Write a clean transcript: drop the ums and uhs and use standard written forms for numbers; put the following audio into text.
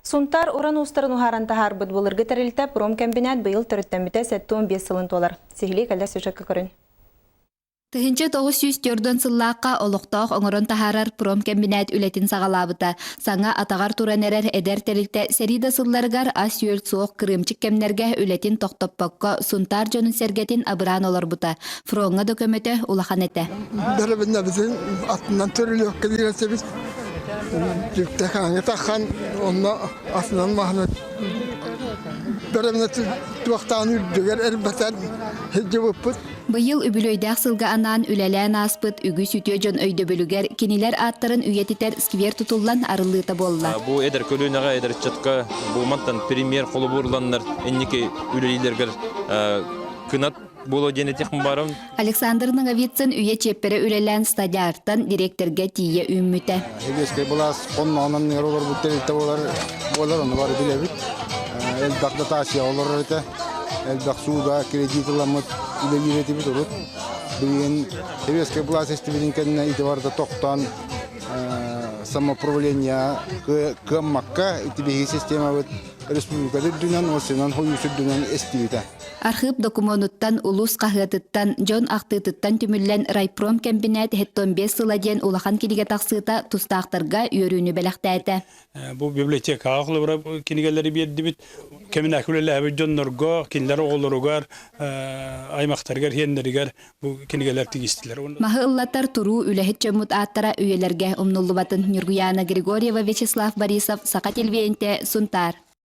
Сунтаар уран уустарын уһааран таһаарбыт былыргы тэрилтэ промкэмбинээт быйыл төрүттэммитэ 75 сылын туолар. Сиһилии кэлэр сюжекка көрүн. 1904 сыллаахха олохтоох оҥорон таһаарар промкэмбинээт үлэтин саҕалаабыта. Саҥа атаҕар туран эрэр эдэр тэрилтэ сэрии да сылларыгар ас-үөл суох кырыымчык кэмнэргэ үлэтин тохтоппокко Сунтаар дьонун-сэргэтин абыраан олорбута. Фроҥҥа да көмөтө улахан этэ. Бэрэбинэбитин атынан төрүлүөхкэ диэрэсэбит. Дьүктэхааҥҥа таххан онно атынан маһына бэрэбинэ туохтаан үрдүгэр эрбэтэн сылдьыбыппыт. Быйыл үбүлүөйдээх сылга анаан үлэлээн ааспыт үгүс үтүө дьон өйдөбүлүгэр кинилэр ааттарын үйэтитэр сквер тутуллан арыллыыта буолла. Бу эдэр көлүөнэҕэ, эдэр ыччатка бу мантан премьер холобурланнар инники үлэлииллэргэр кынат буолуо диэн этиэхпин баарым. Александр Ноговицын үйэ чиэппэрэ үлэлээн стадиартан дириэктэргэ тиийэ үүммүтэ. Сэбиэскэй былаас хонноҕунан олорбут тэрилтэ буолар, буолар ону бары билэбит. Элбэх дотация олорор этэ. Элбэх сууда кредит ыламмыт үлэлиир этибит урут. Билигин сэбиэскэй былаас эстибитин кэннэ ити барыта тохтоон самоуправление кыаммакка ити биһиги системабыт республика үрдүнэн, Осинан хойуус үрдүнэн эстибитэ. Архыып докумуонуттан, улуус хаһыатыттан, дьон ахтыытыттан түмүллэн райпром кэмбинээт 75 сыла диэн улахан кинигэ тахсыыта тустаахтарга үөрүүнү бэлэхтээтэ. Бу библиотекаҕа холобура кинигэлэри биэрдибит. Кэминээки үлэлээбит дьоннорго, кинилэр оҕолоругар, аймахтарыгар, иһиэннэригэр бу кинигэлэр тигистилэр. Маһы ыллатар туруу үлэһит дьоммут ааттара үйэлэргэ умнуллубатын Ньургуйаана Григорьева, Вячеслав Борисов, Саха телевидениетэ, Сунтаар.